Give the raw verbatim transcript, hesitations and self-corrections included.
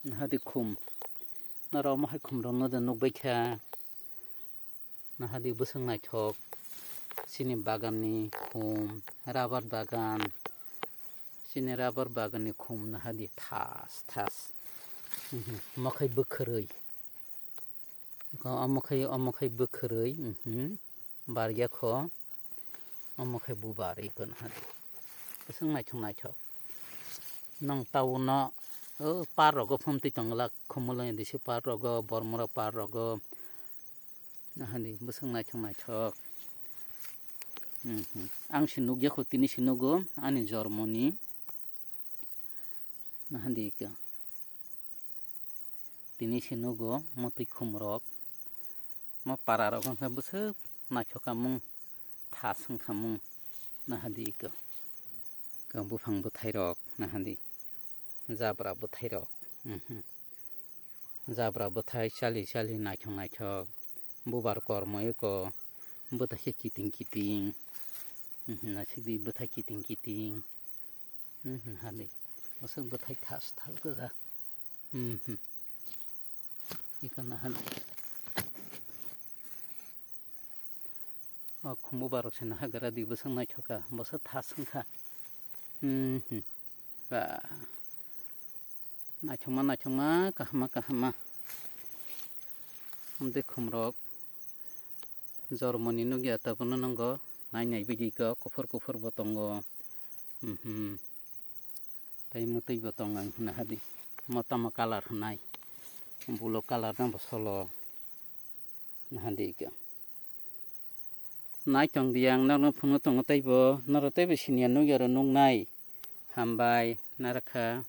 Nahadi khum. Norok omo hai khum rok no de nukbai kha. Nahadi bwswk naithok. Chini bagan ni khum, rubber bagan. Chini rubber bagan ni khum nahadi thas thas. Mhm. Omo khai bwkhwrwi. Omo khai, omo khai bwkhwrwi. Mhm. Barya kho. Omo khe bubar iko nahadi. Bwswk naithok naithok. Nong town no, o, park rogo phumtwi tonglak, Khumulwng disi park rogo, Bormora park rogo. Nahadi bwswk naithok naithok. Mhm. Ang se nukya kho, tini se nugo, ani jormoni. Nahadi iko. Tini se nugo, motwi khum rok. Mo para rok wngkha bwswk naithok kha mung, thas wngkha mung, nahadi iko. Iko buphang bwthai rok, nahadi. Jabra bwthai rok. Mhm. Jabra bwthai chali chali naithok naithok. Bubar kormo iko. Bwthai khe kiting kiting. Mhm, naisik di bwthai kiting kiting. Mhm, nahadi. Bwswk bwthai thas thas gwja. Mhm. Iko nahadi. O khumbu barok se naha gra di bwswk naithok kha, bwswk thas wngkha. Mhm. Ba. Naithokma, naithokma, kahama, kahama. Amtwi khum rok. Jormoni nukya tabukno nungo. Nai nai bidi khe kuphur kuphur bo tongo. Mhm. Tei mwtwi bo tongo ang hwnna hadi. Mo tamo colour hwnai. Bulo colour no bo solo. Nahadi khe. Nai tong di ang norokno phunuk tongo teibo. Norok teibo siniya nukya rw nuknai. Hambai, narwkha.